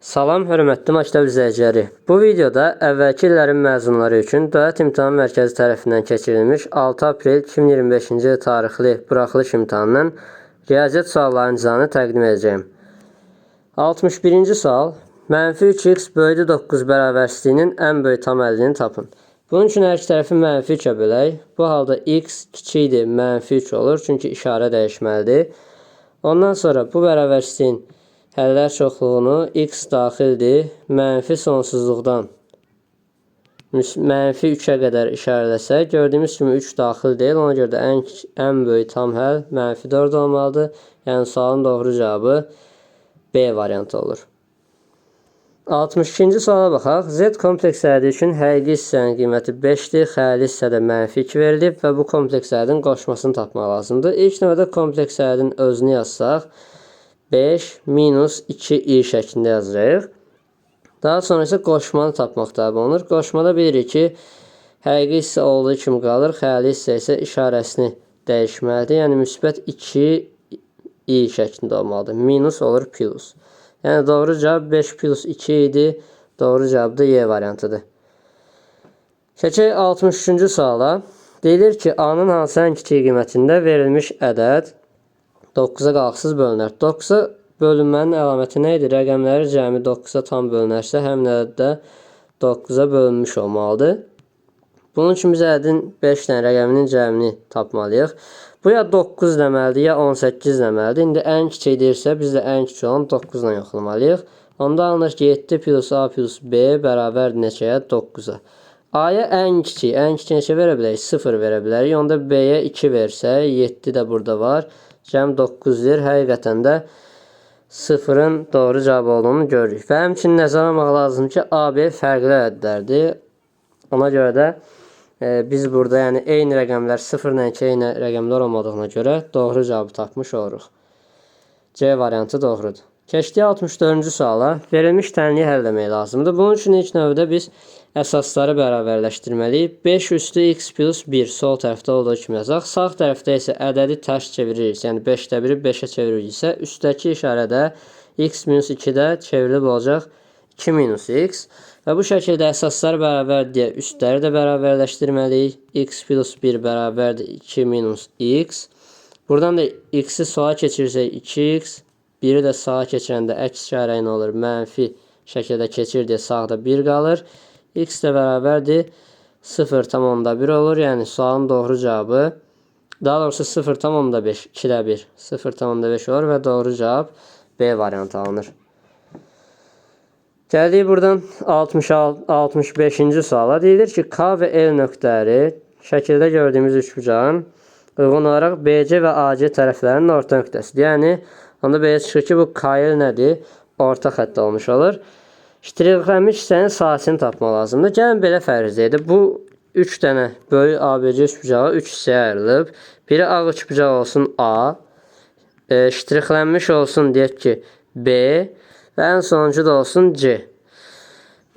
Salam hörmətli məktəb izləyiciləri. Bu videoda əvvəlki illərin məzunları üçün Dövlət İmtahan Mərkəzi tərəfindən keçirilmiş 6 aprel 2025-ci il tarixli buraxılış imtahanının riyaziyyat suallarının cəzanı təqdim edəcəyim. 61-ci sual. Mənfi 3x bölü 9 bərabərsizliyinin ən böyük tam əlini tapın. Bunun üçün hər iki tərəfi mənfi 3-ə bölək. Bu halda x kiçikdir, mənfi 3 olur, çünki işarə dəyişməlidir. Ondan sonra bu bərabərsizliyin həllər çoxluğunu x daxildir, mənfi sonsuzluqdan mənfi 3-ə qədər işarələsək, gördüyümüz kimi 3 daxil deyil, ona görə də ən böyük tam həll mənfi 4 olmalıdır. Yəni sualın doğru cavabı B variantı olur. 62-ci suala baxaq. Z kompleks ədədi üçün həqiqi hissənin qiyməti 5-dir, xəyali hissədə mənfi 2 verilib və bu kompleks ədədin qoşmasını tapmaq lazımdır. İlk növbədə kompleks ədədin özünü yazsaq, 5 minus 2i şəklində yazacağıq. Daha sonra isə qoşmanı tapmaq tələb olunur. Qoşmada bilirik ki, həqiqi hissə olduğu kimi qalır, xəyali hissə isə işarəsini dəyişməlidir. Yəni müsbət 2i şəklində olmalıdır. Minus olur plus. Yəni doğru cavab 5 plus 2 idi. Doğru cavab da Y variantıdır. Keçək 63-cü suala. Deyilir ki, A-nın hansı ən kiçik qiymətində verilmiş ədəd 9-a qalıqsız bölünər. 9-a bölünmənin əlaməti nə idi? Rəqəmləri cəmi 9-a tam bölünərsə, həmin ədəd də 9-a bölünmüş olmalıdır. Bunun üçün biz ədədin 5 dənə rəqəminin cəmini tapmalıyıq. Bu ya 9 deməlidir, ya 18 deməlidir. İndi ən kiçik deyirsə, biz də ən kiçik olan 9 ilə yoxlamalıyıq. Onda alınır ki, 7 plus A plus B bərabərdir neçəyə? 9-a. A-ya ən kiçik neçə verə bilərik? 0 verə bilərik. Onda B-yə 2 versək, 7 də burada var. Cəm 9-dir. Həqiqətən də 0-ın doğru cavab olduğunu görürük. Və həmçinin nəzərə almaq lazımdır ki, A, B fərqli ədədlərdir. Ona görə də biz burada yəni eyni rəqəmlər 0 ilə 2 eyni rəqəmlər olmadığına görə doğru cavabı tapmış oluruq. C variantı doğrudur. Keçdik 64-cü suala. Verilmiş tənliyi həll etmək lazımdır. Bunun üçün ilk növbədə biz əsasları bərabərləşdirməliyik. 5 üstü x plus 1 sol tərəfdə olduğu kimi yazaq. Sağ tərəfdə isə ədədi tərs çeviririk. Yəni 5-də 1-i 5-ə çeviriksə, üstdəki işarədə x minus 2-də çevrilib olacaq 2 minus x. Və bu şəkildə əsaslar bərabər deyə üstləri də bərabərləşdirməliyik. X plus 1 bərabərdir 2 minus x. Buradan da x-i sola keçirsək 2x. 1-i də sağa keçirəndə əks işarə ilə olur. Mənfi şəkildə keçir deyə sağda 1 qalır. X də bərabərdir 0,1 olur. Yəni sualın doğru cavabı, daha doğrusu 0,5, 2-də 1, 0,5 olur və doğru cavab B variantı alınır. Gəldik buradan 65-ci suala. Deyilir ki, K və L nöqtələri şəkildə gördüyümüz üçbucağın uyğun olaraq BC və AC tərəflərinin orta nöqtəsidir. Yəni, onda belə çıxır ki, bu KL nədir? Orta xətti olmuş olur. Ştrixlənmiş hissənin sahəsini tapmaq lazımdır. Gəlin belə fərz edək. Bu 3 dənə böyük ABC üçbucağı 3 hissəyə ayrılıb. Biri ağ üçbucaq olsun A, ştrixlənmiş olsun deyək ki, B və ən sonuncu da olsun C.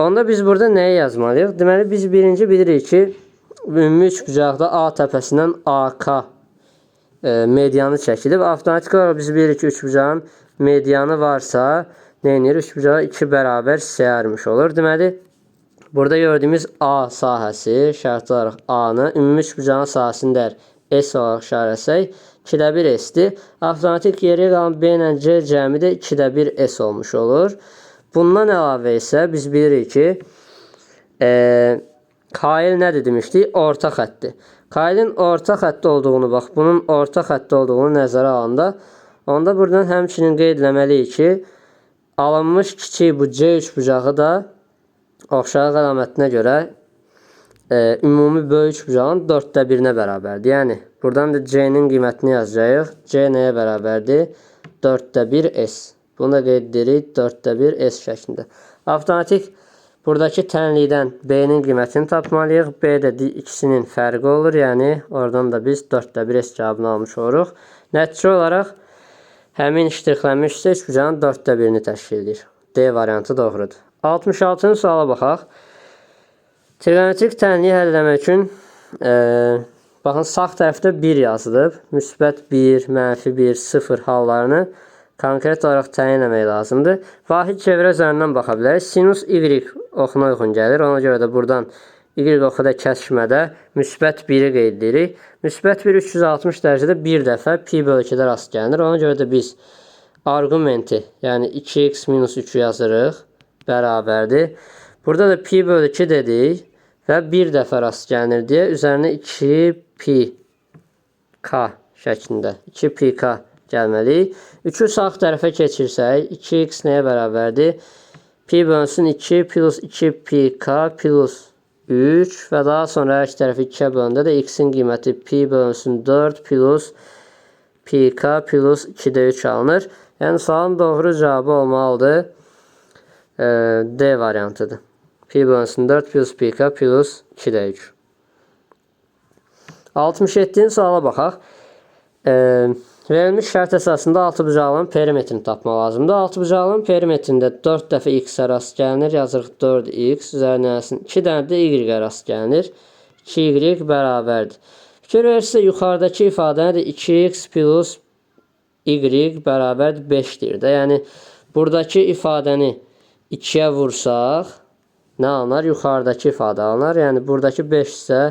Onda biz burada nəyi yazmalıyıq? Deməli, biz birinci bilirik ki, ümumi üçbucaqda A təpəsindən AK medianı çəkilib. Avtomatik olaraq biz bilirik ki, üçbucağın medianı varsa, nə edir? Üçbucağı 2 bərabər hissəyə ayırmış olur. Deməli, burada gördüyümüz A sahəsi, şərti olaraq A-nı, ümumi üçbucağın sahəsini də S olaraq işarələsək, 2-də 1 S-dir. Avtomatik geriyə qalan B ilə C cəmi də 2-də 1 S olmuş olur. Bundan əlavə isə biz bilirik ki, KL nədir demişdik? Orta xəttdir. KL-in orta xətti olduğunu, bax, bunun orta xətti olduğunu nəzərə alanda, onda buradan həmçinin qeyd eləməliyik ki, alınmış kiçik bu C üçbucağı da oxşarlıq əlamətinə görə ümumi böyük üçbucağın 4-də 1-nə bərabərdir. Yəni, buradan da C-nin qiymətini yazacağıq. C nəyə bərabərdir? 4-də 1 S. Bunu da qeyd edirik 4-də 1 S şəklində. Avtomatik buradakı tənlikdən B-nin qiymətini tapmalıyıq. B də ikisinin fərqi olur. Yəni, oradan da biz 4-də 1 S cavabını almış oluruq. Nəticə olaraq, həmin ştrixlənmiş hissə üçbucağın 4-də 1-ni təşkil edir. D variantı doğrudur. 66-cı suala baxaq. Trigonometrik tənliyi həll eləmək üçün baxın, sağ tərəfdə 1 yazılıb. Müsbət 1, mənfi 1, 0 hallarını Konkret olaraq təyin eləmək lazımdır. Vahid çevrə üzərindən baxa bilərik. Sinus Y oxuna uyğun gəlir. Ona görə də buradan Y oxu da kəsişmədə müsbət 1-i qeyd edirik. Müsbət 1 360 dərəcədə bir dəfə pi bölü 2-də rast gəlinir. Ona görə də biz arqumenti, yəni 2x minus 3-ü yazırıq, bərabərdir. Burada da pi bölü 2 dedik və bir dəfə rast gəlinir deyə üzərinə 2 pi k şəklində 2 pi k gəlməliyik. 3-ü sağ tərəfə keçirsək, 2x nəyə bərabərdir? Pi bölünsün 2 plus 2 pi k plus 3 və daha sonra hər iki tərəfi 2-yə böləndə də x-in qiyməti pi bölünsün 4 plus pi k plus 2-də 3 alınır. Yəni sualın doğru cavabı olmalıdır. D variantıdır. Pi bölünsün 4 plus pi k plus 2-də 3. 67-ci suala baxaq. Verilmiş şərt əsasında altıbucaqlının perimetrini tapmaq lazımdır. Altıbucaqlının perimetrində 4 dəfə x-ə rast gəlinir. Yazırıq 4x üzərinə 2 dənə də y-ə rast gəlinir. 2y bərabərdir. Fikir verirsə yuxarıdakı ifadə nədir? 2x plus y bərabərdir 5-dir də. Yəni buradakı ifadəni 2-yə vursaq nə alınар? Yuxarıdakı ifadə alınар. Yəni buradakı 5 isə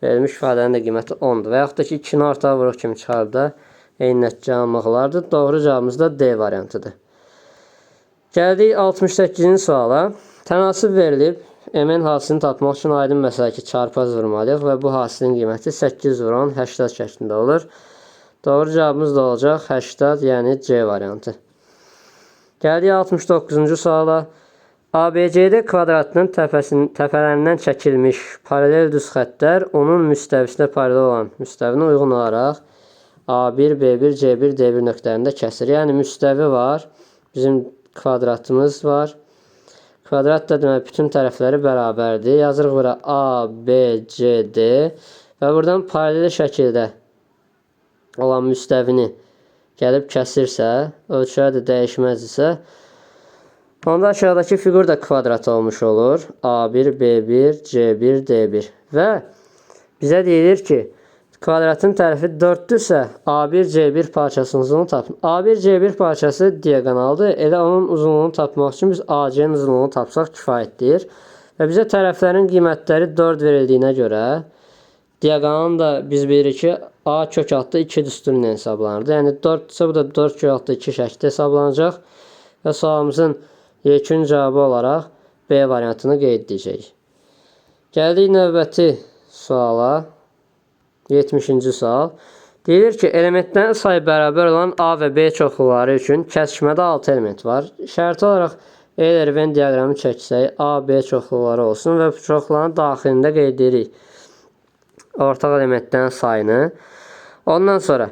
verilmiş ifadənin də qiyməti 10-dur. Və yaxud da ki 2-ni ortağa vuruq kimi çıxarıb da eyni nəticə almaq olardı. Doğru cavabımız da D variantıdır. Gəldik 68-ci suala. Tənasib verilib. MN hasilini tapmaq üçün aydın məsələ ki, çarpaz vurmalıyıq və bu hasilin qiyməti 8 vuran 80 şəklində olur. Doğru cavabımız da olacaq 80, yəni C variantı. Gəldik 69-cu suala. ABCD kvadratının təpələrindən çəkilmiş paralel düz xəttlər onun müstəvisinə paralel olan müstəvinə uyğun olaraq A1, B1, C1, D1 nöqtələrində kəsir. Yəni müstəvi var, bizim kvadratımız var. Kvadrat da demək bütün tərəfləri bərabərdir. Yazırıq bura A, B, C, D və buradan paralel şəkildə olan müstəvini gəlib kəsirsə, ölçülər də dəyişməzdirsə, onda aşağıdakı fiqur da kvadrat olmuş olur. A1, B1, C1, D1 və bizə deyilir ki, kvadratın tərəfi 4-dürsə, A1, C1 parçasının uzunluğunu tapın. A1, C1 parçası diaqonaldır. Elə onun uzunluğunu tapmaq üçün biz AC-nin uzunluğunu tapsaq kifayətdir. Və bizə tərəflərin qiymətləri 4 verildiyinə görə diaqonalın da biz bilirik ki, A kök altı 2 düsturu ilə hesablanırdı. Yəni 4-dürsə bu da 4 kök altı 2 şəkildə hesablanacaq. Və sualımızın yekun cavabı olaraq B variantını qeyd edəcəyik. Gəldik növbəti suala. 70-ci sual. Deyilir ki, elementlərin sayı bərabər olan A və B çoxluqları üçün kəsişmədə 6 element var. Şərti olaraq Euler-Venn diaqramı çəksək, A, B çoxluqları olsun və bu çoxluqların daxilində qeyd edirik ortaq elementlərin sayını. Ondan sonra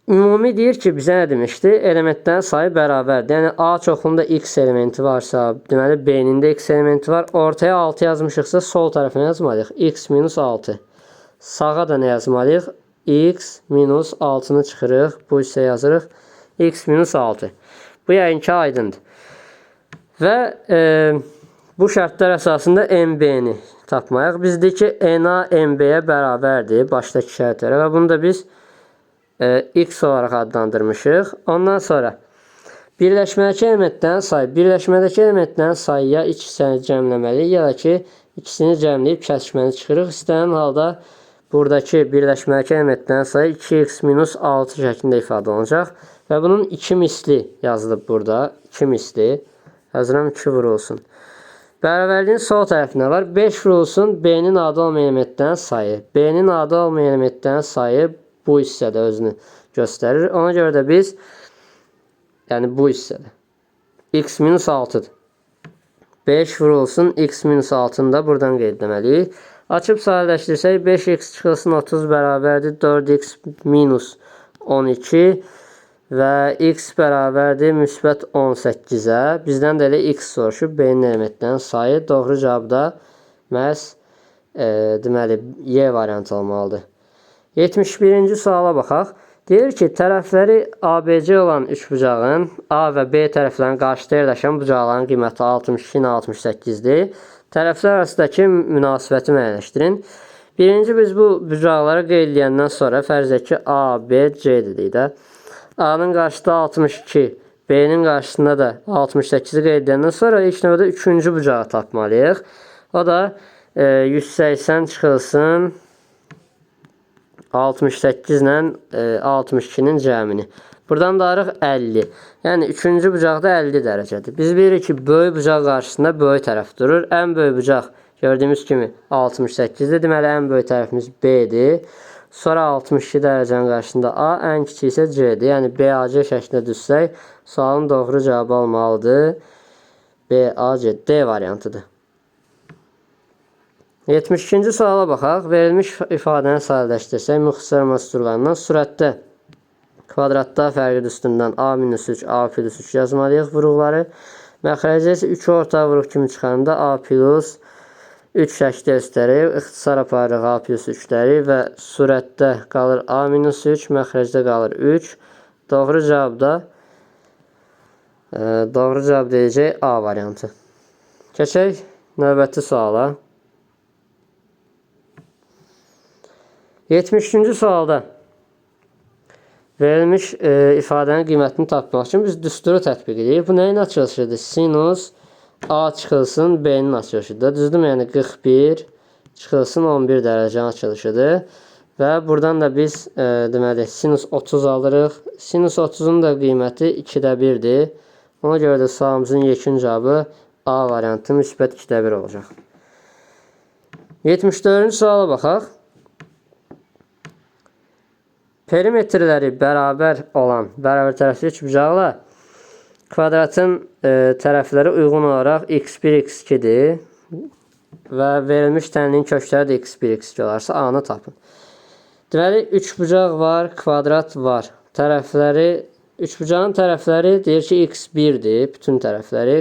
ümumi deyir ki, bizə nə demişdi? Elementlərin sayı bərabərdir. Yəni A çoxluğunda X elementi varsa, deməli B-nin də X elementi var. Ortaya 6 yazmışıqsa sol tərəfinə yazmalıyıq. X minus 6. Sağa da nə yazmalıyıq? X minus 6-nı çıxırıq. Bu hissə yazırıq. X minus 6. Bu yəqin ki aydındır. Və bu şərtlər əsasında MB-ni tapmayaq. Biz deyik ki, NA MB-yə bərabərdir başdakı şərtlərə və bunu da biz X olaraq adlandırmışıq. Ondan sonra birləşmədəki elementlərin sayı. Birləşmədəki elementlərin sayı ya ikisini cəmləməliyik, ya da ki, ikisini cəmləyib kəsişməni çıxırıq. İstənilən halda buradakı birləşmədəki elementlərin sayı 2x minus 6 şəklində ifadə olunacaq. Və bunun 2 misli yazılıb burada. 2 misli. Yazıram 2 vurulsun. Bərabərliyin sol tərəfində var. 5 vurulsun B-nin adı olmayan elementlərin sayı. B-nin adı olmayan elementlərin sayı bu hissədə özünü göstərir. Ona görə də biz, yəni bu hissədə x minus 6-dır. 5 vurulsun x minus 6-nı da buradan qeyd etməliyik. Açıb sadələşdirsək 5x çıxılsın 30 bərabərdir 4x minus 12 və x bərabərdir müsbət 18-ə. Bizdən də elə x soruşub B-nin elementlərinin sayı. Doğru cavab da məhz deməli Y variantı olmalıdır. 71-ci suala baxaq. Deyir ki, tərəfləri ABC olan üçbucağın A və B tərəflərinin qarşıda yerləşən bucaqların qiyməti 62 ilə 68-dir. Tərəflər arasındakı münasibəti müəyyənləşdirin. Birinci biz bu bucaqları qeyd edəndən sonra fərz edək ki, A, B, C dedik də. A-nın qarşısında 62, B-nin qarşısında da 68-i qeyd edəndən sonra ilk növbədə üçüncü bucağı tapmalıyıq. O da 180 çıxılsın 68 ilə 62-nin cəmini. Buradan da arıq 50. Yəni, üçüncü bucaqda 50 dərəcədir. Biz bilirik ki, böyük bucaq qarşısında böyük tərəf durur. Ən böyük bucaq gördüyümüz kimi 68-dir. Deməli, ən böyük tərəfimiz B-dir. Sonra 62 dərəcənin qarşısında A, ən kiçik isə C-dir. Yəni, BAC şəklində düzsək, sualın doğru cavabı olmalıdır. BAC, D variantıdır. 72-ci suala baxaq. Verilmiş ifadəni sadələşdirsək, müxtəsər məsturlarından sürətdə kvadratda fərqi üstündən A minus 3, A plus 3 yazmalıyıq vuruqları. Məxrəcdə isə 3 orta vuruq kimi çıxanda A plus 3 şəkli göstərir. İxtisar aparırıq A plus 3-ləri və sürətdə qalır A minus 3, məxrəcdə qalır 3. Doğru cavab da deyəcək A variantı. Keçək növbəti suala. 73-cü sualda verilmiş ifadənin qiymətini tapmaq üçün biz düsturu tətbiq edirik. Bu nəyin açılışıdır? Sinus A çıxılsın B-nin açılışıdır. Düzdürmü? Yəni 41 çıxılsın 11 dərəcənin açılışıdır. Və buradan da biz deməli sinus 30 alırıq. Sinus 30-un da qiyməti 2-də 1-dir. Ona görə də sualımızın yekun cavabı A variantı müsbət 2-də 1 olacaq. 74-cü suala baxaq. Perimetrləri bərabər olan bərabər tərəfli üçbucaqla kvadratın tərəfləri uyğun olaraq x1, x2-dir və verilmiş tənliyin kökləri də x1, x2 olarsa A-nı tapın. Deməli, üçbucaq var, kvadrat var. Tərəfləri, üçbucağın tərəfləri deyir ki, x1-dir, bütün tərəfləri.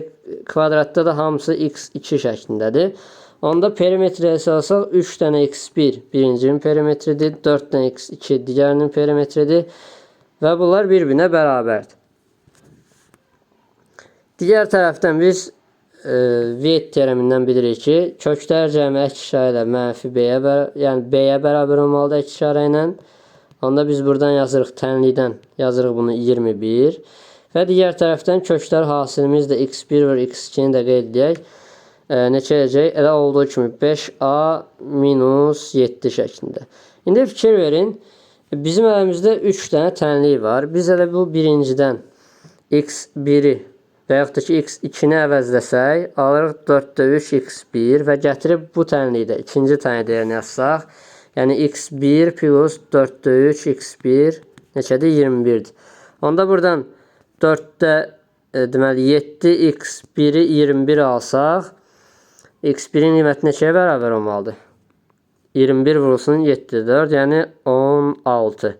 Kvadratda da hamısı x2 şəklindədir. Onda perimetri alsaq 3 dənə x1 birincinin perimetridir, 4 dənə x2 digərinin perimetridir və bunlar bir-birinə bərabərdir. Digər tərəfdən biz Viet teoremindən bilirik ki, köklər cəmi əks işarə ilə mənfi B-yə, yəni B-yə bərabər olmalıdır əks işarə ilə. Onda biz buradan yazırıq tənlikdən, yazırıq bunu 21 və digər tərəfdən köklər hasilimiz də x1 və x2-ni də qeyd edək. Neçə edəcək? Elə olduğu kimi 5A minus 7 şəklində. İndi fikir verin. Bizim əlimizdə 3 dənə tənlik var. Biz elə bu birincidən x1-i və yaxud da ki x2-ni əvəzləsək, alırıq 4-də 3 x1 və gətirib bu tənlikdə ikinci tənlik dəyərini yazsaq, yəni x1 plus 4-də 3 x1 neçədir? 21-dir. Onda buradan 4-də deməli 7 x1-i 21 alsaq, x1-in qiyməti neçəyə bərabər olmalıdır? 21 vurulsun 7, 4, yəni 16.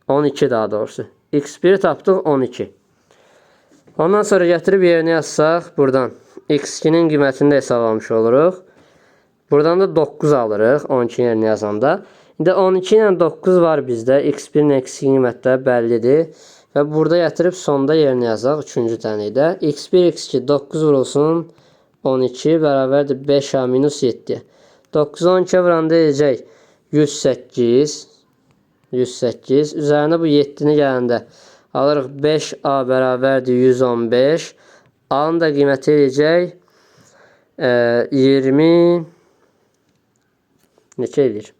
12 daha doğrusu. X1-i tapdıq 12. Ondan sonra gətirib yerinə yazsaq buradan x2-nin qiymətini də hesablamış oluruq. Buradan da 9 alırıq 12 yerinə yazanda. İndi 12 ilə 9 var bizdə. X1 ilə x2 qiymətləri bəllidir. Və burada gətirib sonda yerinə yazaq 3-cü tənlikdə. X1, x2 9 vurulsun 12 bərabərdir 5A minus 7. 9-u 12-yə vuranda edəcək 108. 108. Üzərinə bu 7-ni gələndə alırıq 5A bərabərdir 115. A-nın da qiyməti edəcək 20. Neçə edir?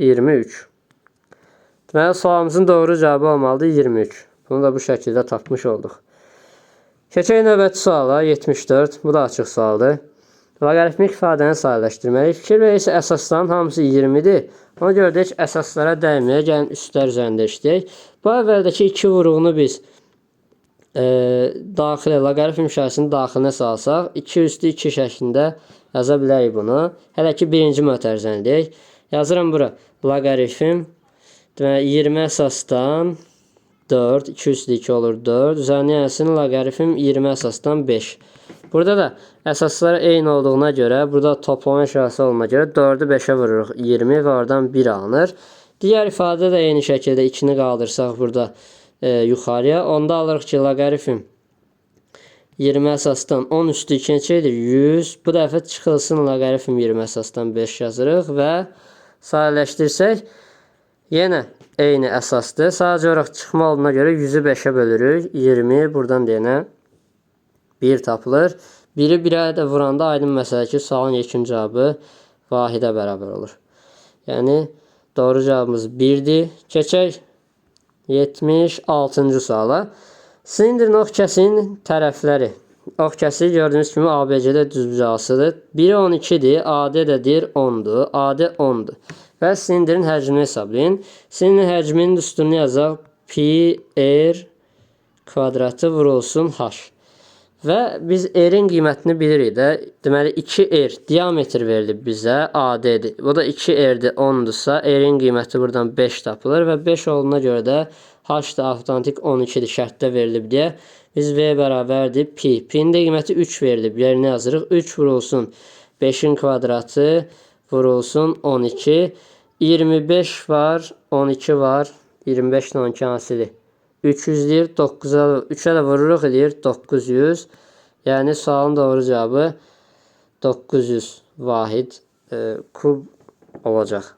23. Deməli, sualımızın doğru cavabı olmalıdır 23. Bunu da bu şəkildə tapmış olduq. Keçək növbəti suala 74. Bu da açıq sualdır. Loqaritmik ifadəni sadələşdirməliyik. Fikir verin isə əsasların hamısı 20-dir. Ona görə də heç əsaslara dəyməyə, gəlin üstlər üzərində işləyək. Bu əvvəldəki iki vuruğunu biz daxilə, loqaritm işarəsinin daxilinə salsaq, 2 üstü 2 şəklində yaza bilərik bunu. Hələ ki, birinci mötərizəni deyək. Yazıram bura loqaritm, deməli 20 əsasdan 4, 2 üstü 2 olur 4. Üzərinə gəlsin loqaritm 20 əsasdan 5. Burada da əsaslar eyni olduğuna görə, burada toplama işarəsi olduğuna görə 4-ü 5-ə vururuq 20 və oradan 1 alınır. Digər ifadə də eyni şəkildə 2-ni qaldırsaq burada yuxarıya. Onda alırıq ki, loqaritm 20 əsasdan 10 üstü 2 neçə edir? 100. Bu dəfə çıxılsın loqaritm 20 əsasdan 5 yazırıq və sadələşdirsək yenə Eyni əsasdır. Sadəcə olaraq çıxma olduğuna görə 100-ü 5-ə bölürük. 20, buradan deyənə 1 tapılır. 1-i 1-ə də vuranda aydın məsələ ki, sualın yekun cavabı vahidə bərabər olur. Yəni, doğru cavabımız 1-dir. Keçək 76-cı suala. Silindrin ox kəsiyinin tərəfləri. Ox kəsiyi gördüyünüz kimi ABCD düzbucaqlısıdır. Biri 12-dir, AD də deyir 10-dur. AD 10-dur. Və silindrin həcmini hesablayın. Silindrin həcminin üstünü yazaq. Pi R kvadratı vurulsun H. Və biz R-in qiymətini bilirik də. Deməli 2R diametr verilib bizə, AD-dir. Bu da 2R-dir, 10-dursa, R-in qiyməti buradan 5 tapılır və 5 olduğuna görə də H da avtomatik 12-dir, şərtdə verilib deyə. Biz V bərabərdir pi. Pi-nin də qiyməti 3 verilib. Yerinə yazırıq. 3 vurulsun 5-in kvadratı vurulsun 12. 25 var, 12 var. 25 ilə 12 hasili. 300 deyir, 9-a, 3-ə də vururuq eləyir 900. Yəni sualın doğru cavabı 900 vahid kub olacaq.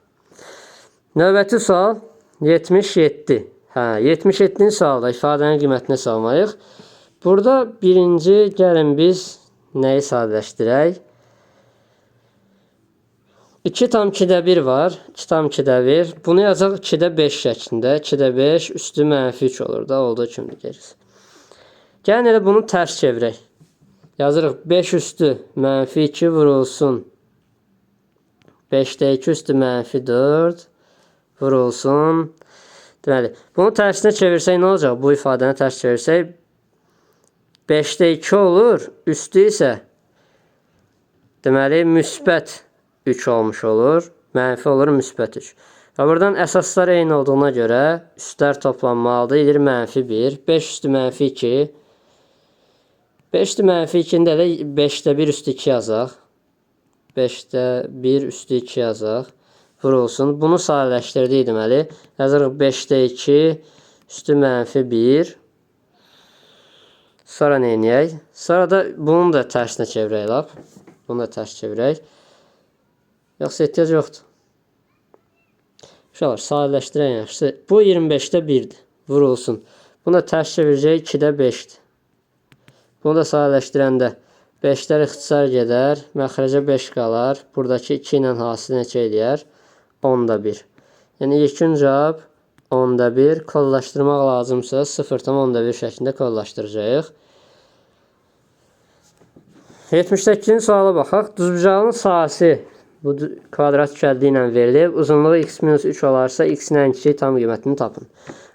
Növbəti sual 77. Hə, 77-ci sualda ifadənin qiymətini hesablayıq. Burada birinci gəlin biz nəyi sadələşdirək? 2,2-də 1 var. 2,2-də 1. Bunu yazaq 2-də 5 şəklində. 2-də 5 üstü mənfi 3 olur da. Olduğu kimi gerisi. Gəlin elə bunu tərs çevirək. Yazırıq 5 üstü mənfi 2 vurulsun. 5-də 2 üstü mənfi 4 vurulsun. Deməli, bunu tərsinə çevirsək nə olacaq? Bu ifadəni tərs çevirsək 5-də 2 olur. Üstü isə deməli, müsbət 3 olmuş olur. Mənfi olur müsbət 3. Və buradan əsaslar eyni olduğuna görə üstlər toplanmalıdır. Edir mənfi 1. 5 üstü mənfi 2. 5 üstü mənfi 2-ni də elə 5-də 1 üstü 2 yazaq. 5-də 1 üstü 2 yazaq. Vurulsun. Bunu sadələşdirdik deməli. Yazırıq 5-də 2 üstü mənfi 1. Sonra nə edək? Sonra da bunu da tərsinə çevirək lap. Bunu da tərs çevirək. Yoxsa ehtiyac yoxdur. Uşaqlar, sadələşdirək yaxşısı. Bu 25-də 1-dir. Vurulsun. Bunu da tərs çevirəcək 2-də 5-dir. Bunu da sadələşdirəndə 5-lər ixtisar gedər. Məxrəcə 5 qalar. Buradakı 2 ilə hasil neçə eləyər? 10-da 1. Yəni, yekun cavab 10-da 1. Kodlaşdırmaq lazımsa 0,1 şəklində kodlaşdıracağıq. 78-ci suala baxaq. Düzbucaqlının sahəsi bu kvadrat cədli ilə verilib. Uzunluğu x minus 3 olarsa, x-in ən kiçik tam qiymətini tapın.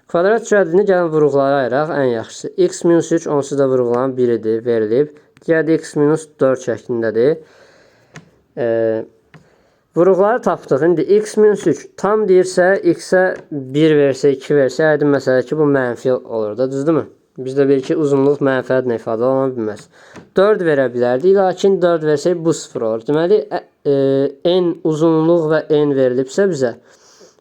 Kvadrat cədlini gəlin vuruqlara ayıraq ən yaxşısı. X minus 3 onsuz da vuruqların biridir, verilib. Digəri də x minus 4 şəklindədir. Vuruqları tapdıq. İndi x minus 3 tam deyirsə, x-ə 1 versə, 2 versə, aydın məsələ ki, bu mənfi olur da, düzdürmü? Bizdə bir ki, uzunluq mənfi ədlə ifadə oluna bilməz. 4 verə bilərdik, lakin 4 versək bu 0 olur. Deməli, n uzunluq və n verilibsə bizə,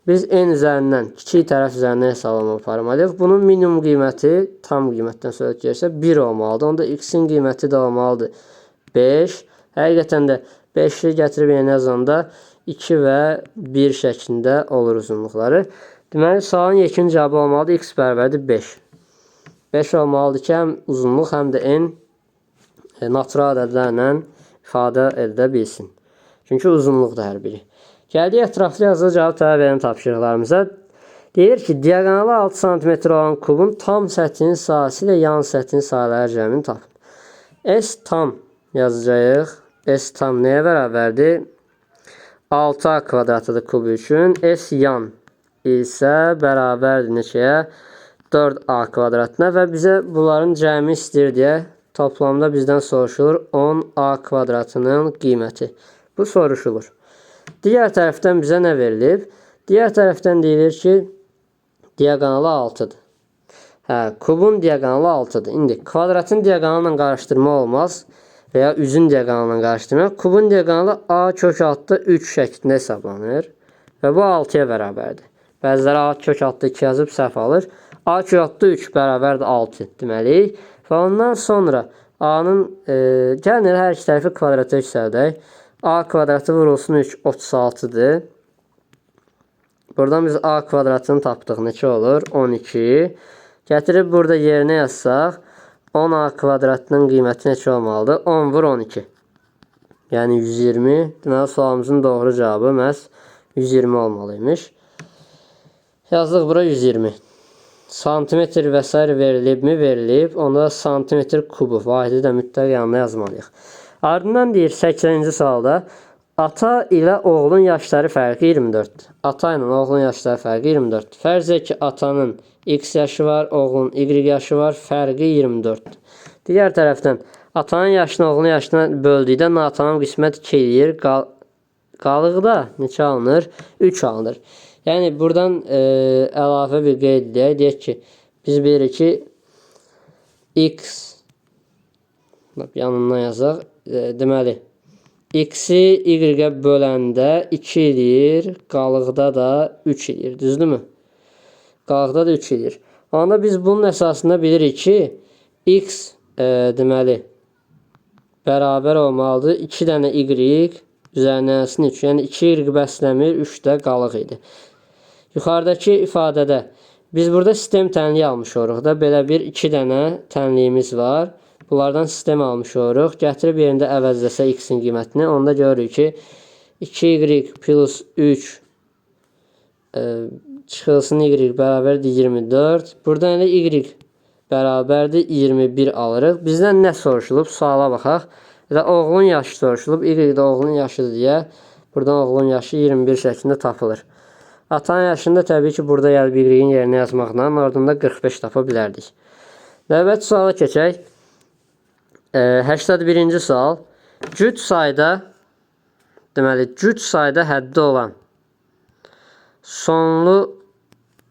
biz n üzərindən, kiçik tərəf üzərindən hesablama aparmalıyıq. Bunun minimum qiyməti, tam qiymətdən söhbət gedirsə, 1 olmalıdır. Onda x-in qiyməti də olmalıdır 5. Həqiqətən də 5-i gətirib yenə yazanda 2 və 1 şəklində olur uzunluqları. Deməli, sualın yekun cavabı olmalıdır. X bərabərdir 5. 5 olmalıdır ki, həm uzunluq, həm də n natural ədədlərlə ifadə edilə bilsin. Çünki uzunluqdur hər biri. Gəldik ətraflı yazılı cavab tələb edən tapşırıqlarımıza. Deyir ki, diaqonalı 6 sm olan kubun tam səthinin sahəsi ilə yan səthinin sahələri cəmini tapın. S tam yazacağıq. S tam nəyə bərabərdir? 6A kvadratıdır kub üçün. S yan isə bərabərdir neçəyə? 4A kvadratına və bizə bunların cəmi istəyir deyə toplamda bizdən soruşulur 10A kvadratının qiyməti. Bu soruşulur. Digər tərəfdən bizə nə verilib? Digər tərəfdən deyilir ki, diaqonalı 6-dır. Hə, kubun diaqonalı 6-dır. İndi kvadratın diaqonalı ilə qarışdırma olmaz və ya üzün diaqonalı ilə qarışdırma. Kubun diaqonalı A kök altda 3 şəklində hesablanır və bu 6-ya bərabərdir. Bəziləri A kök altda 2 yazıb səhv alır. A kök altda 3 bərabərdir 6 deməliyik. Və ondan sonra A-nın, gəlin elə hər iki tərəfi kvadrata yüksəldək. A kvadratı vurulsun 3, 36-dır. Buradan biz A kvadratını tapdıq. Neçə olur? 12. Gətirib burada yerinə yazsaq, 10A kvadratının qiyməti neçə olmalıdır? 10 vur 12. Yəni 120. Deməli, sualımızın doğru cavabı məhz 120 olmalıymış. Yazdıq bura 120. Santimetr və s. verilibmi? Verilib. Onda santimetr kubu vahidi də mütləq yanına yazmalıyıq. Ardından deyir 80-ci sualda ata ilə oğlun yaşları fərqi 24-dür. Ata ilə oğlun yaşları fərqi 24-dür. Fərz edək ki, atanın x yaşı var, oğlun y yaşı var, fərqi 24-dür. Digər tərəfdən atanın yaşını oğlun yaşına böldükdə natamam qismət 2 eləyir. Qalıqda neçə alınır? 3 alınır. Yəni buradan əlavə bir qeyd edək. Deyək ki, biz bilirik ki, x yanından yazaq. Deməli, x-i y-ə böləndə 2 eləyir, qalıqda da 3 eləyir. Düzdürmü? Qalıqda da 3 eləyir. Onda biz bunun əsasında bilirik ki, x deməli, bərabər olmalıdır. 2 dənə y üzərinə 3. Yəni 2y bəsləmir, 3 də qalıq idi. Yuxarıdakı ifadədə biz burada sistem tənliyi almış oluruq da. Belə bir 2 dənə tənliyimiz var. Bunlardan sistem almış oluruq. Gətirib yerində əvəzləsə x-in qiymətini, onda görürük ki, 2y plus 3 çıxılsın y bərabərdir 24. Buradan elə y bərabərdir 21 alırıq. Bizdən nə soruşulub? Suala baxaq. Elə oğlun yaşı soruşulub. Y də oğlun yaşıdır deyə buradan oğlun yaşı 21 şəklində tapılır. Atanın yaşını da təbii ki, burada gəlib y-in yerinə yazmaqla oradan da 45 tapa bilərdik. Növbəti suala keçək. 81-ci sual. Cüt sayda, deməli, cüt sayda həddi olan sonlu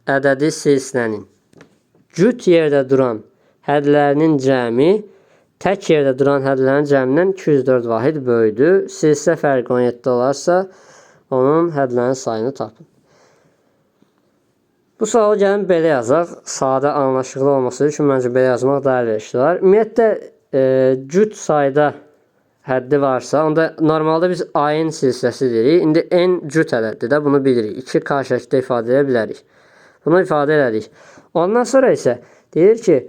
ədədi silsilənin cüt yerdə duran hədlərinin cəmi tək yerdə duran hədlərin cəmindən 204 vahid böyükdür. Silsilə fərqi 17 olarsa, onun hədlərinin sayını tapın. Bu sualı gəlin belə yazaq. Sadə, anlaşıqlı olması üçün məncə belə yazmaq daha əlverişli olar. Ümumiyyətlə, cüt sayda həddi varsa, onda normalda biz A-ın silsiləsi deyirik. İndi N cüt ədəddir də, bunu bilirik. 2K şəklində ifadə edə bilərik. Bunu ifadə elədik. Ondan sonra isə deyir ki,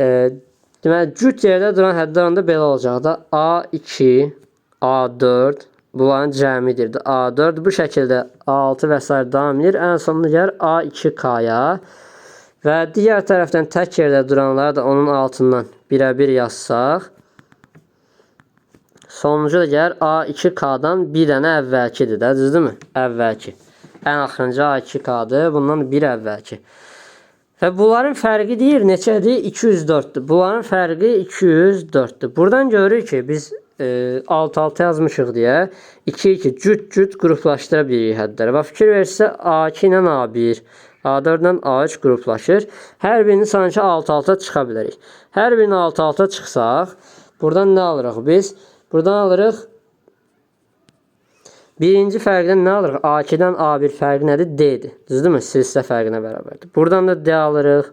deməli, cüt yerdə duran hədlər onda belə olacaq da. A2, A4, bunların cəmidir. A4 bu şəkildə A6 və s. davam edir. Ən sonunda gəlir A2K-ya və digər tərəfdən tək yerdə duranları da onun altından birə-bir yazsaq, sonuncu da gəlir A2K-dan bir dənə əvvəlkidir də, düzdürmü? Əvvəlki. Ən axırıncı A2K-dır, bundan bir əvvəlki. Və bunların fərqi deyir neçədir? 204-dür. Bunların fərqi 204-dür. Buradan görürük ki, biz alt-alta yazmışıq deyə 2-2 cüt-cüt qruplaşdıra bilirik hədləri. Bax, fikir verirsə A2 ilə A1, A4 ilə A3 qruplaşır. Hər birini sanki alt-alta çıxa bilərik. Hər birini alt-alta çıxsaq, buradan nə alırıq biz? Buradan alırıq. Birinci fərqdən nə alırıq? A2-dən A1 fərqi nədir? D-dir. Düzdürmü? Silsilə fərqinə bərabərdir. Buradan da D alırıq.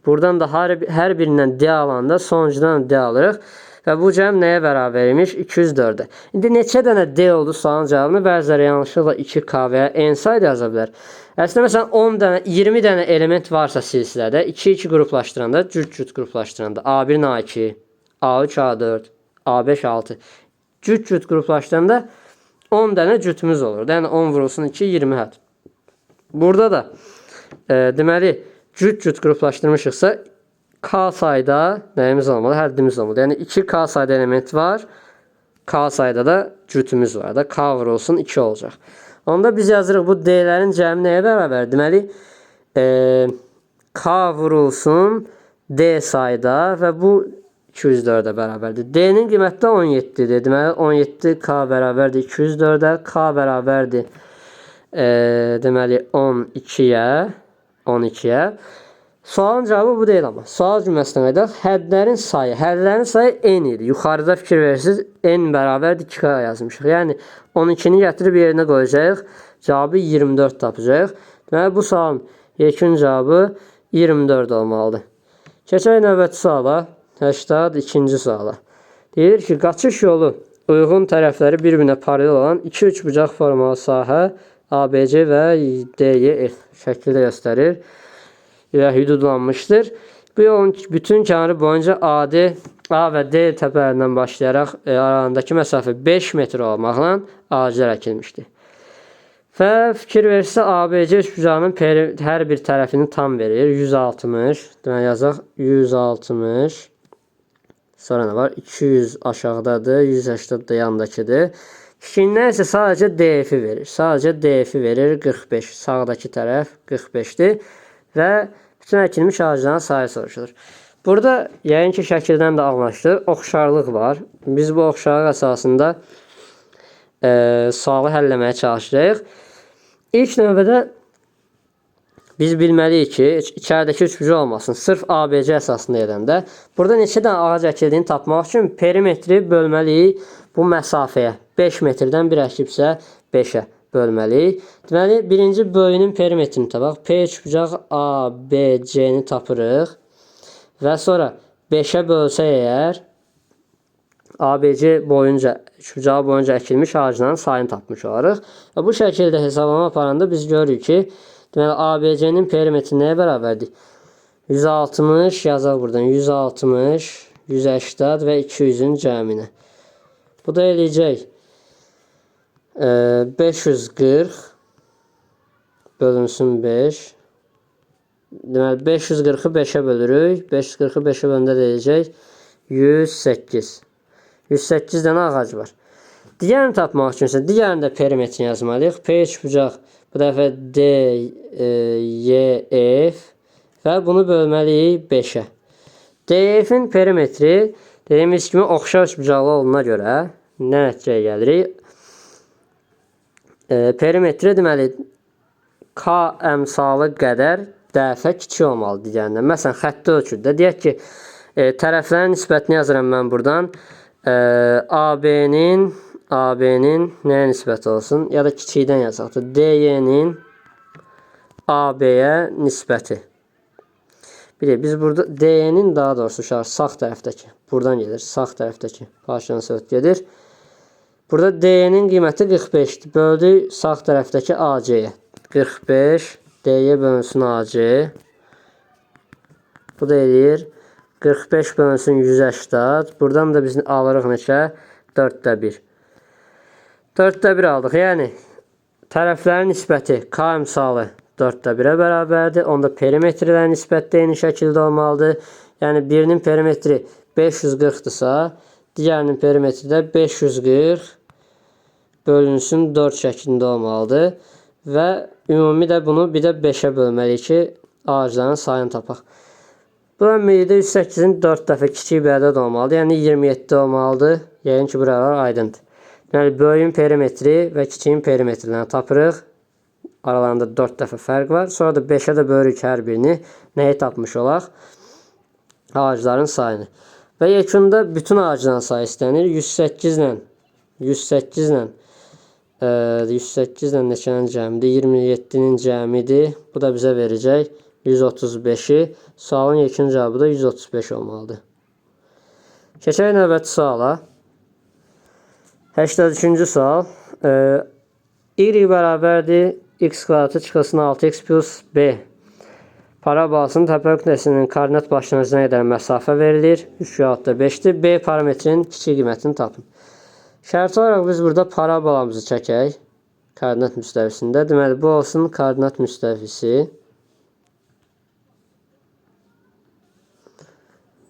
Buradan da hər birindən D alanda sonuncudan da D alırıq. Və bu cəm nəyə bərabər imiş? 204-ə. İndi neçə dənə D oldu sualın cavabını bəziləri yanlışlıqla 2K və ya N sayda yaza bilər. Əslində, məsələn, 10 dənə, 20 dənə element varsa silsilədə, 2-2 qruplaşdıranda, cüt-cüt qruplaşdıranda A1 A2, A3 A4, A5 A6 cüt-cüt qruplaşdıranda 10 dənə cütümüz olur. Yəni 10 vurulsun 2, 20 hədd. Burada da deməli, cüt-cüt qruplaşdırmışıqsa K sayda nəyimiz olmalı? Həddimiz olmalı. Yəni 2K sayda element var. K sayda da cütümüz var da. K vurulsun 2 olacaq. Onda biz yazırıq bu D-lərin cəmi nəyə bərabər? Deməli, K vurulsun D sayda və bu 204-ə bərabərdir. D-nin qiyməti də 17-dir. Deməli, 17K bərabərdir 204-ə. K bərabərdir deməli, 12-yə. 12-yə. Sualın cavabı bu deyil amma. Sual cümləsinə qayıdaq. Hədlərin sayı. Hədlərin sayı N idi. Yuxarıda fikir verirsiniz. N bərabərdir 2K yazmışıq. Yəni 12-ni gətirib yerinə qoyacağıq. Cavabı 24 tapacağıq. Deməli, bu sualın yekun cavabı 24 olmalıdır. Keçək növbəti suala. 82-ci suala. Deyir ki, qaçış yolu uyğun tərəfləri bir-birinə paralel olan 2-3 bucaq formalı sahə ABC və DEF şəkildə göstərir və hüdudlanmışdır. Bu yolun bütün kənarı boyunca AD, A və D təpələrindən başlayaraq aralarındakı məsafə 5 metr olmaqla ağaclar əkilmişdir. Və fikir verirsə ABC üçbucağının hər bir tərəfini tam verir. 160, deməli yazaq 160. Sonra nə var? 200 aşağıdadır, 180 da yandakıdır. Kiçiyindən isə sadəcə DF-i verir. Sadəcə DF-i verir 45. Sağdakı tərəf 45-dir və bütün əkilmiş ağacların sayı soruşulur. Burada yəqin ki, şəkildən də anlaşılır, oxşarlıq var. Biz bu oxşarlıq əsasında sualı həll etməyə çalışacağıq. İlk növbədə biz bilməliyik ki, içəridəki üçbucaq olmasın. Sırf ABC əsasında edəndə. Burada neçə dənə ağac əkildiyini tapmaq üçün perimetri bölməliyik bu məsafəyə. 5 metrdən bir əkibsə 5-ə bölməliyik. Deməli, birinci böyünün perimetrini tapaq. P üçbucaq ABC-ni tapırıq. Və sonra 5-ə bölsək əgər ABC boyunca, üçbucağı boyunca əkilmiş ağacların sayını tapmış olarıq. Və bu şəkildə hesablama aparanda biz görürük ki, deməli, ABC-nin perimetri nəyə bərabərdir? 160 yazaq buradan. 160, 180 və 200-ün cəminə. Bu da eləyəcək 540 bölünsün 5. Deməli, 540-ı 5-ə bölürük. 540-ı 5-ə böləndə də eləyəcək 108. 108 dənə ağac var. Digərini tapmaq üçün isə digərini də perimetrini yazmalıyıq. P üçbucaq bu dəfə D, Y, F və bunu bölməliyik 5-ə. DF-in perimetri dediyimiz kimi oxşar üçbucaqlı olduğuna görə nə nəticəyə gəlirik? Perimetri deməli K əmsalı qədər dəfə kiçik olmalı digərindən. Məsələn, xətti ölçüdə deyək ki, tərəflərin nisbətini yazıram mən buradan. AB-nin nəyə nisbəti olsun? Ya da kiçikdən yazaq da. DY-nin AB-yə nisbəti. Bilir, biz burada DY-nin daha doğrusu uşaqlar sağ tərəfdəki. Buradan gedir. Sağ tərəfdəki parçanın söhbət gedir. Burada DY-nin qiyməti 45-dir. Böldük sağ tərəfdəki AC-yə. 45 DY bölünsün AC. Bu da eləyir 45 bölünsün 180. Buradan da biz alırıq neçə? 4-də 1. 4-də 1 aldıq. Yəni tərəflərin nisbəti K əmsalı 4-də 1-ə bərabərdir. Onda perimetrlərin nisbəti də eyni şəkildə olmalıdır. Yəni birinin perimetri 540-dırsa, digərinin perimetri də 540 bölünsün 4 şəklində olmalıdır. Və ümumi də bunu bir də 5-ə bölməliyik ki, ağacların sayını tapaq. Bu ümumilikdə 108-in 4 dəfə kiçik bir ədəd olmalıdır. Yəni 27 olmalıdır. Yəqin ki, buralar aydındır. Deməli, böyüyün perimetri və kiçiyin perimetrlərini tapırıq. Aralarında 4 dəfə fərq var. Sonra da 5-ə də bölürük hər birini. Nəyi tapmış olaq? Ağacların sayını. Və yekunda bütün ağacların sayı istənir. 108 ilə 108 ilə neçənin cəmidir? 27-nin cəmidir. Bu da bizə verəcək 135-i. Sualın yekun cavabı da 135 olmalıdır. Keçək növbəti suala. 83-cü sual. Y bərabərdir x kvadratı çıxılsın 6x plus b. Parabolasının təpə nöqtəsinin koordinat başlanğıcına qədər məsafə verilir. 3,5-dir. B parametrinin kiçik qiymətini tapın. Şərti olaraq biz burada parabolamızı çəkək. Koordinat müstəvisində. Deməli, bu olsun koordinat müstəvisi.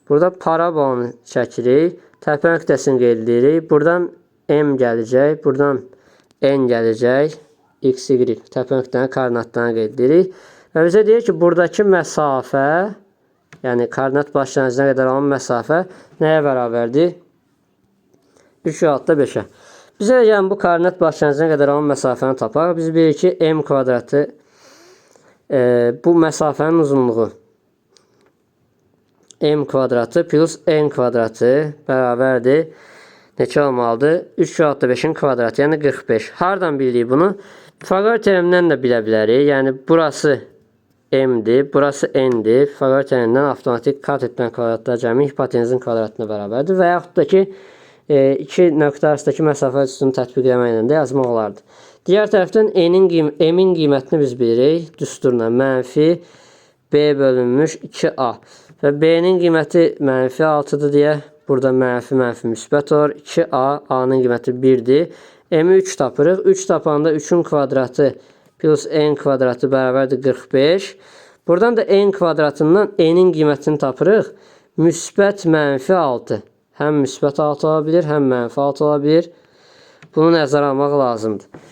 Burada parabolanı çəkirik. Təpə nöqtəsini qeyd edirik. Buradan M gələcək. Buradan N gələcək. X, Y təpə nöqtənin koordinatlarını qeyd edirik. Və bizə deyir ki, buradakı məsafə, yəni koordinat başlanğıcına qədər olan məsafə nəyə bərabərdir? 3,5-ə. Bizə yəni bu koordinat başlanğıcına qədər olan məsafəni tapaq. Biz bilirik ki, M kvadratı bu məsafənin uzunluğu M kvadratı plus N kvadratı bərabərdir. Neçə olmalıdır? 3,5-in kvadratı, yəni 45. Hardan bildik bunu? Pifaqor teoremindən də bilə bilərik. Yəni burası M-dir, burası N-dir. Pifaqor teoremindən avtomatik katetdən kvadratlar cəmi hipotenuzun kvadratına bərabərdir. Və yaxud da ki, iki nöqtə arasındakı məsafə üstünü tətbiq eləməklə də yazmaq olardı. Digər tərəfdən m-in qiymətini biz bilirik. Düsturla mənfi b bölünmüş 2a. Və b-nin qiyməti mənfi 6-dır deyə burada mənfi mənfi müsbət olur. 2a, a-nın qiyməti 1-dir. M-i 3 tapırıq. 3 tapanda 3-ün kvadratı plus n kvadratı bərabərdir 45. Buradan da n kvadratından n-in qiymətini tapırıq. Müsbət mənfi 6. Həm müsbət 6 ola bilir, həm mənfi 6 ola bilir. Bunu nəzərə almaq lazımdır.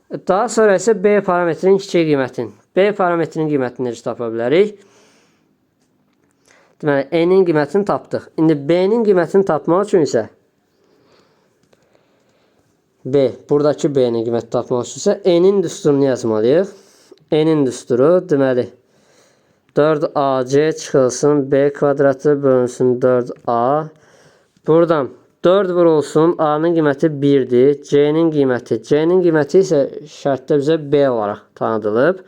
Daha sonra isə B parametrinin kiçik qiymətini. B parametrinin qiymətini necə tapa bilərik? Deməli, N-in qiymətini tapdıq. İndi B-nin qiymətini tapmaq üçün isə B, buradakı B-nin qiymətini tapmaq üçün isə N-in düsturunu yazmalıyıq. N-in düsturu, deməli, 4AC çıxılsın, B kvadratı bölünsün 4A. Buradan 4 vurulsun, A-nın qiyməti 1-dir, C-nin qiyməti. C-nin qiyməti isə şərtdə bizə B olaraq tanıdılıb.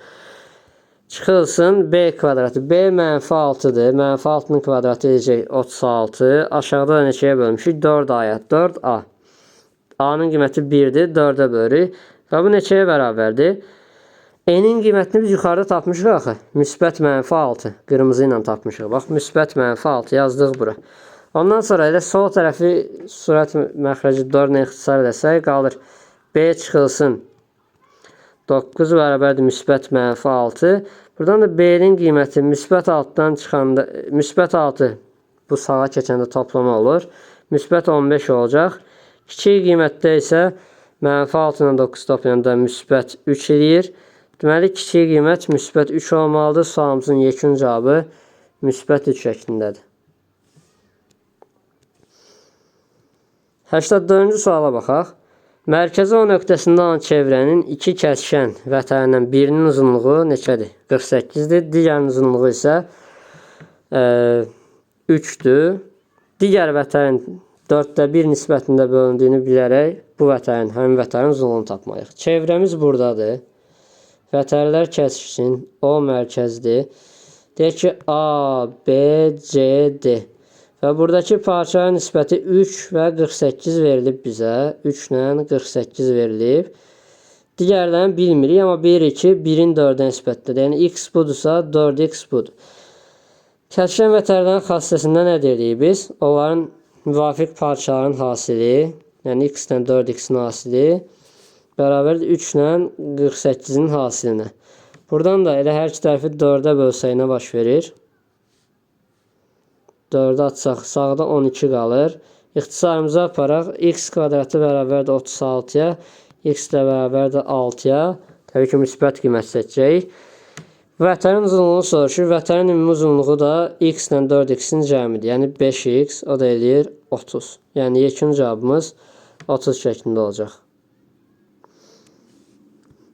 Çıxılsın B kvadratı. B mənfi 6-dır. Mənfi 6-nın kvadratı edəcək 36. Aşağıda da neçəyə bölmüşük? 4A-ya. 4A. A-nın qiyməti 1-dir. 4-ə bölürük. Və bu neçəyə bərabərdir? N-in qiymətini biz yuxarıda tapmışıq axı. Müsbət mənfi 6. Qırmızı ilə tapmışıq. Bax, müsbət mənfi 6 yazdıq bura. Ondan sonra elə sol tərəfi sürət məxrəci 4 ilə ixtisar eləsək qalır. B çıxılsın. 9 bərabərdir müsbət mənfi 6. Buradan da B-nin qiyməti müsbət 6-dan çıxanda, müsbət 6 bu sağa keçəndə toplama olur. Müsbət 15 olacaq. Kiçik qiymətdə isə mənfi 6 ilə 9 toplayanda müsbət 3 eləyir. Deməli, kiçik qiymət müsbət 3 olmalıdır. Sualımızın yekun cavabı müsbət 3 şəklindədir. 84-cü suala baxaq. Mərkəzi O nöqtəsində olan çevrənin iki kəsişən vətərindən birinin uzunluğu neçədir? 48-dir. Digərinin uzunluğu isə 3-dür. Digər vətərin 4-də 1 nisbətində bölündüyünü bilərək bu vətərin, həmin vətərin uzunluğunu tapmalıyıq. Çevrəmiz buradadır. Vətərlər kəsişsin. O mərkəzdir. Deyək ki, A, B, C, D. Və buradakı parçaların nisbəti 3 və 48 verilib bizə. 3 ilə 48 verilib. Digərlərini bilmirik, amma bilirik ki, 1-in 4-ə nisbətdədir. Yəni, x budursa, 4x budur. Kəsişən vətərlərin xassəsində nə deyirik biz? Onların müvafiq parçaların hasili, yəni x ilə 4x-in hasili bərabərdir 3 ilə 48-in hasilinə. Buradan da elə hər iki tərəfi 4-ə bölsək nə baş verir? 4-ə atsaq, sağda 12 qalır. İxtisarımıza aparaq. X kvadratı bərabərdir 36-ya, x də bərabərdir 6-ya. Təbii ki, müsbət qiymət seçəcəyik. Vətərin uzunluğunu soruşur. Vətərin ümumi uzunluğu da x ilə 4x-in cəmidir. Yəni 5x, o da eləyir 30. Yəni yekun cavabımız 30 şəklində olacaq.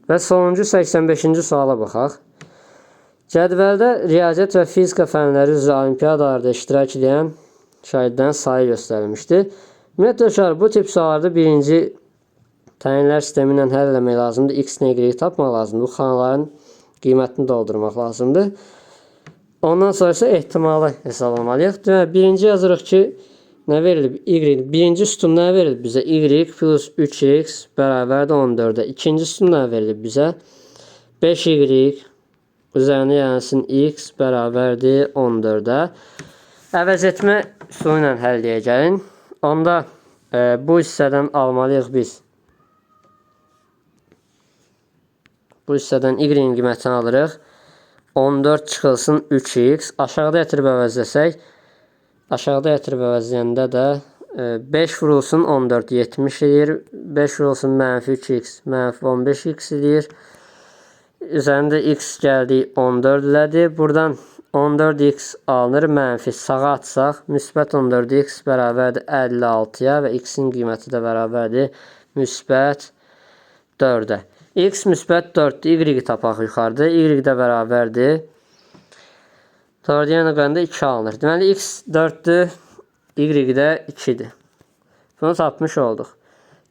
Və sonuncu 85-ci suala baxaq. Cədvəldə riyaziyyat və fizika fənləri üzrə olimpiyadalarda iştirak edən şagirdlərin sayı göstərilmişdir. Ümumiyyətlə, uşaqlar, bu tip suallarda birinci təyinlər sistemi ilə həll eləmək lazımdır. X ilə Y tapmaq lazımdır. Bu xanaların qiymətini doldurmaq lazımdır. Ondan sonra isə ehtimalı hesablamalıyıq. Deməli, birinci yazırıq ki, nə verilib? Y. Birinci sütun nə verilib bizə? Y plus 3x bərabərdir 14-ə. İkinci sütun nə verilib bizə? 5y üzərinə yayılsın x bərabərdir 14-ə. Əvəz etmə üsulu ilə həll eləyə gəlin. Onda bu hissədən almalıyıq biz. Bu hissədən y-in qiymətini alırıq. 14 çıxılsın 3x. Aşağıda gətirib əvəzləsək. Aşağıda gətirib əvəzləyəndə də 5 vurulsun 14, 70 eləyir. 5 vurulsun mənfi 3x, mənfi 15x eləyir. Üzərində x gəldik 14 elədi. Buradan 14x alınır, mənfi sağa atsaq, müsbət 14x bərabərdir 56-ya və x-in qiyməti də bərabərdir müsbət 4-ə. X müsbət 4-dür, y tapaq yuxarıda, y də bərabərdir 4-ə yenə qoyanda 2 alınır. Deməli, x 4-dür, y də 2-dir. Bunu tapmış olduq.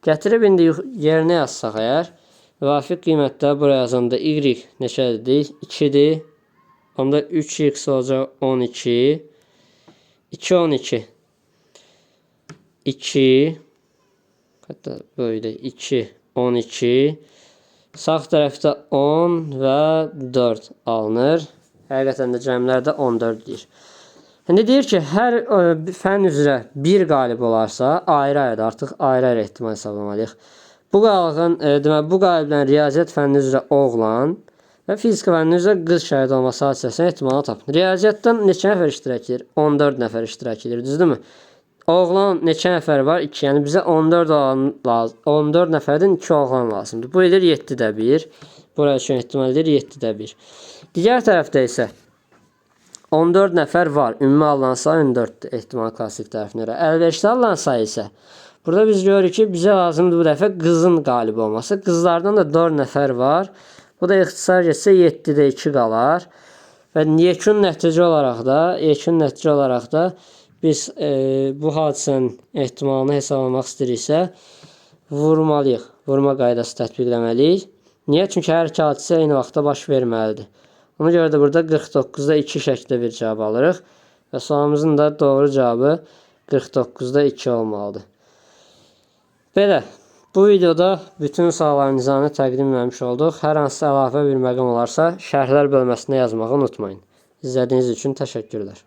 Gətirib indi yerinə yazsaq əgər, müvafiq qiymətdə buraya yazanda y neçədir? 2-dir. Onda 3x olacaq 12. 2, 12. 2, hətta böyüdək, 2, 12. Sağ tərəfdə 10 və 4 alınır. Həqiqətən də cəmlər də 14 deyir. İndi deyir ki, hər fənn üzrə bir qalib olarsa, ayrı-ayrı artıq ayrı-ayrı ehtimal hesablamalıyıq. Bu qalığın, deməli bu qaliblərin riyaziyyat fənni üzrə oğlan və fizika fənni üzrə qız şəhid olması hadisəsinin ehtimalını tapın. Riyaziyyatdan neçə nəfər iştirak edir? 14 nəfər iştirak edir, düzdürmü? Oğlan neçə nəfər var? 2. Yəni bizə 14 oğlan lazım. 14 nəfərdən 2 oğlan lazımdır. Bu edir 7-də 1. Bura üçün ehtimal edir 7-də 1. Digər tərəfdə isə 14 nəfər var. Ümumi alınan sayı 14-dür ehtimal klassik tərəfinə görə. Əlverişli alınan sayı isə burada biz görürük ki, bizə lazımdır bu dəfə qızın qalib olması. Qızlardan da 4 nəfər var. Bu da ixtisar getsə 7-də 2 qalar. Və yekun nəticə olaraq da, biz bu hadisənin ehtimalını hesablamaq istəyiriksə, vurmalıyıq. Vurma qaydası tətbiqləməliyik. Niyə? Çünki hər iki hadisə eyni vaxtda baş verməlidir. Ona görə də burada 49-da 2 şəklində bir cavab alırıq. Və sualımızın da doğru cavabı 49-da 2 olmalıdır. Belə, bu videoda bütün sualların nizamını təqdim etmiş olduq. Hər hansısa əlavə bir məqam olarsa, şərhlər bölməsində yazmağı unutmayın. İzlədiyiniz üçün təşəkkürlər.